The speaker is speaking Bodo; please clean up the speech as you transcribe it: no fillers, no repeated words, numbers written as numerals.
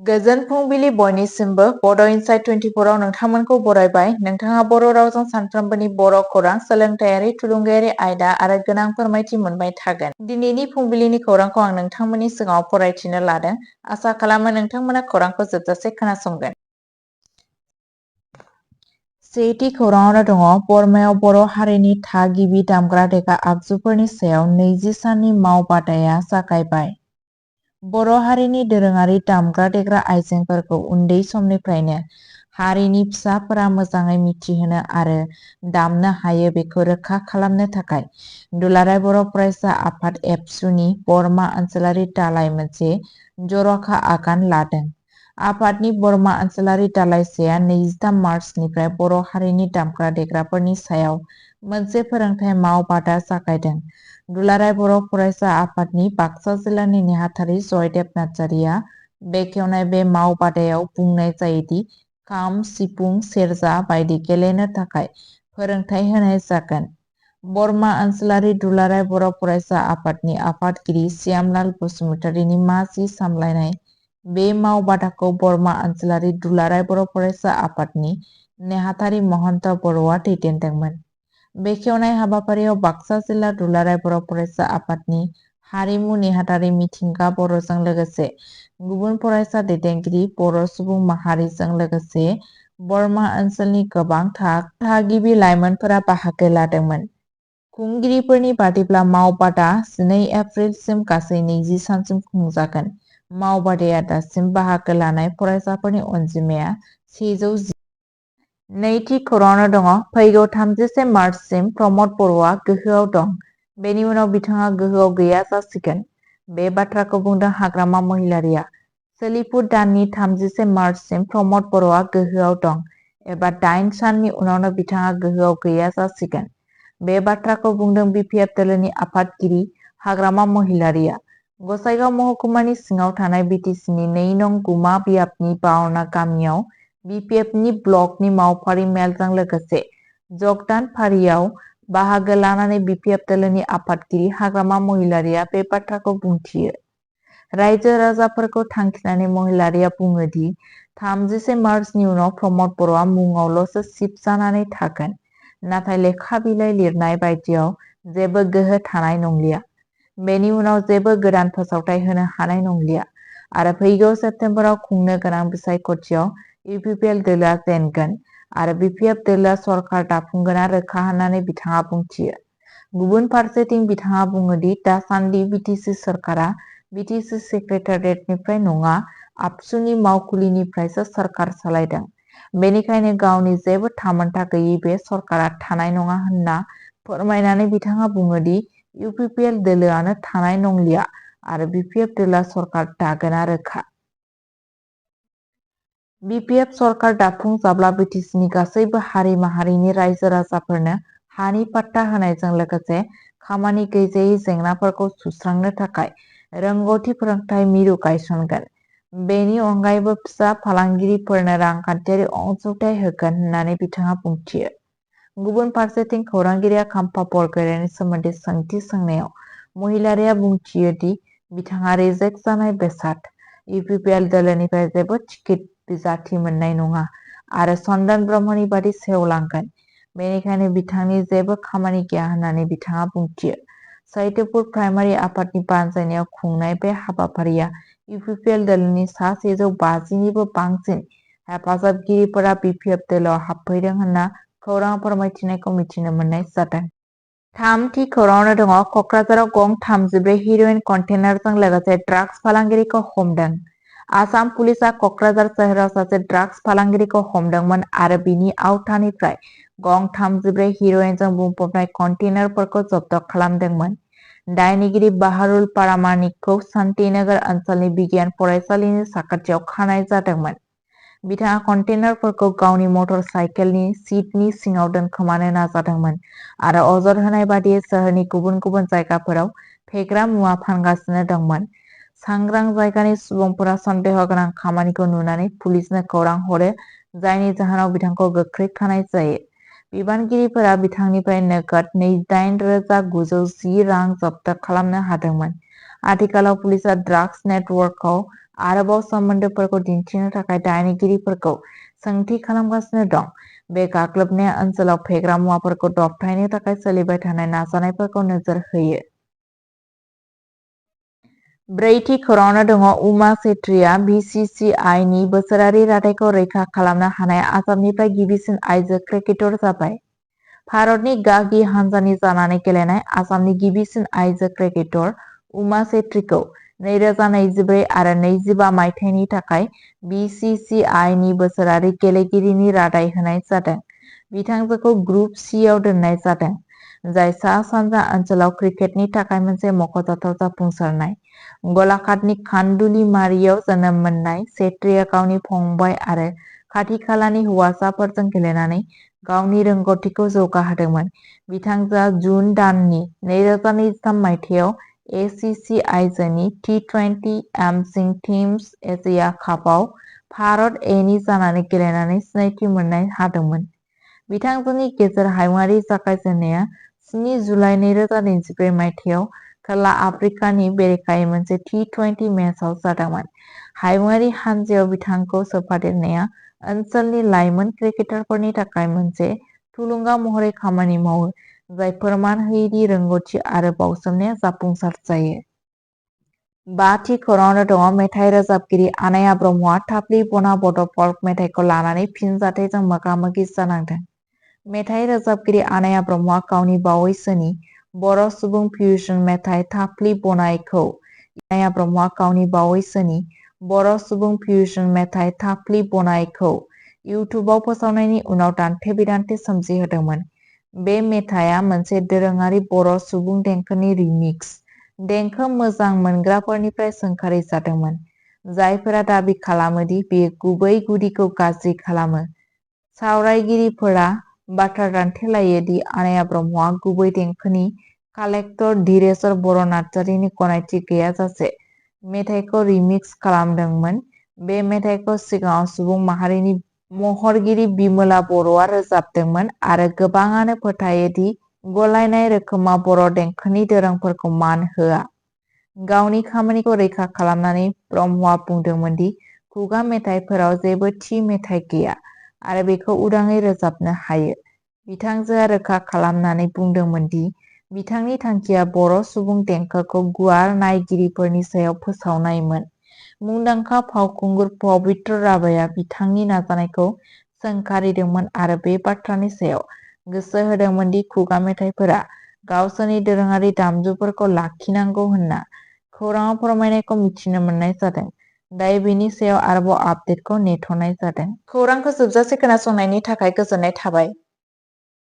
गोजोन फुंबिलि बयनिसिमबो बड' इनसाइट 24 आव नोंथांमोनखौ बरायबाय। नोंथाङा बर' रावजों सानफ्रोमबोनि बर' खौरां, सोलोंथायारि, थुलुंगायारि आयदा आरो गोनां फोरमायथि मोनबाय थागोन। दिनैनि फुंबिलिनि खौरांखौ आं नोंथांमोननि सिगाङाव फरायथिनो लादों। आसा खालामो नोंथांमोना खौरांखौ जोबजासे खोनासंगोन। सेथि खौराङावनो दङ बर्मायाव बर' हारिनि थागिबि दामग्रा देग्रा आगजुफोरनि सायाव 20 साननि मावबादाया जागायबाय। बर' हारिनि दोरोङारि दामग्रा देग्रा आइजेंफोरखौ उन्दै समनिफ्रायनो हारिनि फिसाफोरा मोजाङै मिथिहोनो आरो दामनो हायो बेखौ रोखा खालामनो थाखाय दुलाराय बर' फरायसा आफाद एबसुनि बर्मा ओनसोलारि दालाइ मोनसे जर'खा आगान लादों। आफादनि बर्मा ओनसोलारि दालाइसेया 23 मार्चनिफ्राय बर' हारिनि दामग्रा देग्राफोरनि सायाव मोनसे फोरोंथाइ मावबादा जागायदों। दुलाराय बर' फरायसा आफादनि बाक्सा जिल्लानि नेहाथारि जयदेब नार्जारिया बेखेवनाय बे मावबादायाव बुंनाय जायोदि खाम, सिफुं, सेरजा बायदि गेलेनो थाखाय फोरोंथाइ होनाय जागोन। बर्मा ओनसोलारि दुलाराय बर' फरायसा आफादनि आफादगिरि श्यामलाल बसुमतारीनि मासि सामलायनाय बे मावबादाखौ बर्मा ओनसोलारि दुलाराय बर' फरायसा आफादनि नेहाथारि महन्त बर'आ दैदेनदोंमोन। बेखेवनाय हाबाफारियाव बाक्सा जिल्ला दुलाराय बर' फरायसा आफादनि हारिमु नेहाथारि मिथिंगा बर'जों लोगोसे गुबुन फरायसा दैदेनगिरि बर' सुबुं माहारिजों लोगोसे बर्मा ओनसोलनि गोबां थागिबि लाइमोनफोरा बाहागो लादोंमोन। खुंगिरिफोरनि बादिब्ला मावबादा 12 एप्रिलसिम गासै 20 सानसिम खुंजागोन। मावबादाया दासिम बाहागो लानाय फरायसाफोरनि अनजिमाया 110। नैथि खौराङावनो दङ फैगौ 30 मार्चसिम प्रमद बर'आ गोहोआव दं। बेनि उनाव बिथाङा गोहोआव गैया जासिगोन। बे बाथ्राखौ बुंदों हाग्रामा महिलारिया। सोलिफु दाननि 30 मार्चसिम प्रमद बर'आ गोहोआव दं एबा 8 साननि उनावनो बिथाङा गोहोआव गैया जासिगोन। बे बाथ्राखौ बुंदों बिपिएफ दोलोनि आफादगिरि हाग्रामा महिलारिया। गसाइगाव महकुमानि सिङाव थानाय बिटिसिनि 2 नं गुमा बियाबनि बावना गामियाव बिपिएफनि ब्लकनि मावफारि मेलजों लोगोसे जगदान फारियाव बाहागो लानानै बिपिएफ दोलोनि आफादगिरि हाग्रामा महिलारिया बे बाथ्राखौ बुंथियो। रायजो राजाफोरखौ थांखिनानै महिलारिया बुङो दि 30 मार्चनि उनाव प्रमद बर'आ मुङावल'सो सिफ जानानै थागोन। नाथाय लेखा बिलाइ लिरनाय बायदियाव जेबो गोहो थानाय नंलिया। बेनि उनाव जेबो गोदान फोसावथाय होनो हानाय नंलिया आरो फैगौ सेप्तेम्बराव खुंनो गोनां बिसायख'थियाव इउपिपिएल दोलोआ जेनगोन आरो बिपिएफ दोलोआ सरकार दाफुंगोना रोखा होननानै बिथाङा बुंथियो। गुबुन फारसेथिं बिथाङा बुङो दि दासान्दि बिटिसि सरकारा बिटिसि सेक्रेटारियेटनिफ्राय नङा आबसुनि मावखुलिनिफ्रायसो सरकार सालायदों। बेनिखायनो गावनि जेबो थामोनथा गैयै बे सरकारा थानाय नङा होनना फोरमायनानै बिथाङा बुङो दि इउपिपिएल दोलोआनो थानाय नंलिया आरो बिपिएफ दोलोआ सरकार दागोना रोखा। बिपिएफ सरकार दाफुंजाब्ला बिटिसिनि गासैबो हारि माहारिनि रायजो राजाफोरनो हानि पाट्टा होनायजों लोगोसे खामानि गैजायै जेंनाफोरखौ सुस्रांनो थाखाय रोंग'थि फोरोंथाइ मिरु गायसनगोन। बेनि अनगायैबो फिसा फालांगिरिफोरनो रांखान्थियारि अनसुंथाइ होगोन होननानै बिथाङा बुंथियो। गुबुन फारसेथिं खौरांगिरिया खाम्फा बरगयारिनि सोमोन्दै सोंथि सोंनायाव महिलारिया बुंथियो दि बिथाङा रिजेक्ट जानाय बेसाद। इउपिपिएल दोलोनिफ्राय जेबो टिकेट बिजाथि मोननाय नङा आरो चन्दन ब्रह्मनि बादि सेवलांगोन। बेनिखायनो बिथांनि जेबो खामानि गैया होननानै बिथाङा बुंथियो। सैत्यपुर प्राइमारि आफादनि बानजायनायाव खुंनाय बे हाबाफारिया इउपिपिएल दोलोनि 150निबो बांसिन हेफाजाबगिरिफोरा बिपिएफ दोलोआव हाबफैदों होनना खौरां फोरमायथिनायखौ मिथिनो मोननाय जादों। थामथि खौराङावनो दङ क'क्राझाराव गं 34 हिर'इन कन्टेनारजों लोगोसे ड्राग्स फालांगिरिखौ हमदों। आसाम पुलिसआ क'क्राझार सोहोराव सासे ड्राग्स फालांगिरिखौ हमदोंमोन आरो बिनि आवथानिफ्राय गं 34 हिर'इनजों बुंफबनाय कन्टेनारफोरखौ जब्द खालामदोंमोन। दायनिगिरि बाहारुल पारामानिकखौ शान्तिनगर ओनसोलनि बिगियान फरायसालिनि साखाथियाव खानाय जादोंमोन। बिथाङा कन्टेनारफोरखौ गावनि मटर साइकेलनि सिटनि सिङाव दोनखोमानो नाजादोंमोन आरो अजद होनाय बादियै सोहोरनि गुबुन गुबुन जायगाफोराव फेग्रा मुवा फानगासिनो दंमोन। सांग्रां जायगानि सुबुंफोरा सन्देह गोनां खामानिखौ नुनानै पुलिसनो खौरां हरो जायनि जाहोनाव बिथांखौ गोख्रै खानाय जायो। बिबानगिरिफोरा बिथांनिफ्राय नोगोद 28,910 रां जब्द खालामनो हादोंमोन आथिखालाव पुलिसआ ड्राग्स नेटवर्कखौ आरोबाव सोमोन्दोफोरखौ दिन्थिनो थाखाय दायनिगिरिफोरखौ सोंथि खालामगासिनो दं। बे गाग्लोबनाया ओनसोलाव फेग्रा मुवाफोरखौ दबथायनो थाखाय सोलिबाय थानाय नाजानायफोरखौ नोजोर होयो। ब्रैथि खौराङावनो दङ उमा सेत्रीआ BCCIनि बोसोरारि रादायखौ रैखा खालामनो हानाय आसामनिफ्राय गिबिसिन आइजो क्रिकेटर जाबाय। भारतनि गागि हानजानि जानानै गेलेनाय आसामनि गिबिसिन आइजो क्रिकेटर उमा सेत्रीखौ 2024 आरो 2025 मायथाइनि थाखाय BCCIनि बोसोरारि गेलेगिरिनि रादाय होनाय जादों। बिथांजोखौ ग्रुप सीआव दोननाय जादों, जाय सा-सानजा ओनसोलाव क्रिकेटनि थाखाय मोनसे मख'जाथाव जाफुंसारनाय। गलाघाटनि खानदुलिमारियाव जोनोम मोननाय सेत्रीआ गावनि फंबाय आरो खाथि-खालानि हौवासाफोरजों गेलेनानै गावनि रोंग'थिखौ जौगाहोदोंमोन। बिथांजोआ जुन दाननि 2023 मायथाइयाव ACC आइजोनि T20 एमसिं टीम्स एशिया कापआव भारत एनि जानानै गेलेनानै सिनायथि मोननो हादोंमोन। बिथांजोनि गेजेर हायुंआरि जागायजेन्नाया 7 जुलाइ 2024 मायथाइयाव खोला आफ्रिकानि बेरेखायै मोनसे T20 मेचआव जादोंमोन। हायुंआरि हानजायाव बिथांखौ सोफादेरनाया ओनसोलनि लाइमोन क्रिकेटारफोरनि थाखाय मोनसे थुलुंगा महरै खामानि मावो, जाय फोरमान होयो दि रोंग'थि आरो बावसोमनाया जाफुंसार जायो। बाथि खौराङावनो दङ मेथाइ रोजाबगिरि आनाया ब्रह्मआ थाफ्ली बना बड' फल्क मेथाइखौ लानानै फिनजाथाइजों मोगा-मोगि जानांदों। मेथाइ रोजाबगिरि आनाया ब्रह्मआ गावनि बावैसोनि बर' सुबुं फिउजन मेथाइ थाफ्ली बनायखौ आनाया ब्रह्मआ गावनि बावैसोनि बर' सुबुं फिउजन मेथाइ थाफ्ली बनायखौ इउटुबाव फोसावनायनि उनाव दान्थे-बिदान्थे सोमजिहोदोंमोन। बे मेथाइया मोनसे दोरोङारि बर' सुबुं देंखोनि रिमिक्स। देंखो मोजां मोनग्राफोरनिफ्राय सोंखारिजादोंमोन, जायफोरा दाबि खालामो दि बेयो गुबै गुदिखौ गाज्रि खालामो। सावरायगिरिफोरा बाथ्रा दान्थेलायो दि आनाया ब्रह्मआ गुबै देंखोनि कालेक्टर धीरेश्वर बर' नार्जारिनि गनायथि गैयाजासे मेथाइखौ रिमिक्स खालामदोंमोन। बे मेथाइखौ सिगाङाव सुबुं माहारिनि महरगिरि बिमला बर'आ रोजाबदोंमोन आरो गोबाङानो फोथायो दि गलायनाय रोखोमआ बर' देंखोनि दोरोंफोरखौ मान होआ। गावनि खामानिखौ रैखा खालामनानै ब्रह्मआ बुंदोंमोन दि खुगा मेथाइफोराव जेबो थि मेथाइ गैया आरो बेखौ उदाङै रोजाबनो हायो। बिथांजोआ रोखा खालामनानै बुंदोंमोन दि बिथांनि थांखिया बर' सुबुं देंखोखौ गुवार नायगिरिफोरनि सायाव फोसावनायमोन। मुंदांखा फावखुंगुर पबित्र राभाया बिथांनि नाजानायखौ सोंखारिदोंमोन आरो बे बाथ्रानि सायाव गोसो होदोंमोन दि खुगा मेथाइफोरा गावसोरनि दोरोङारि दामजुफोरखौ लाखिनांगौ होनना खौराङाव फोरमायनायखौ मिथिनो मोननाय जादों। दायो बेनि सायाव आरोबाव आपडेटखौ नेथ'नाय जादों। खौरांखौ जोबजासे खोनासंनायनि थाखाय गोजोननाय थाबाय।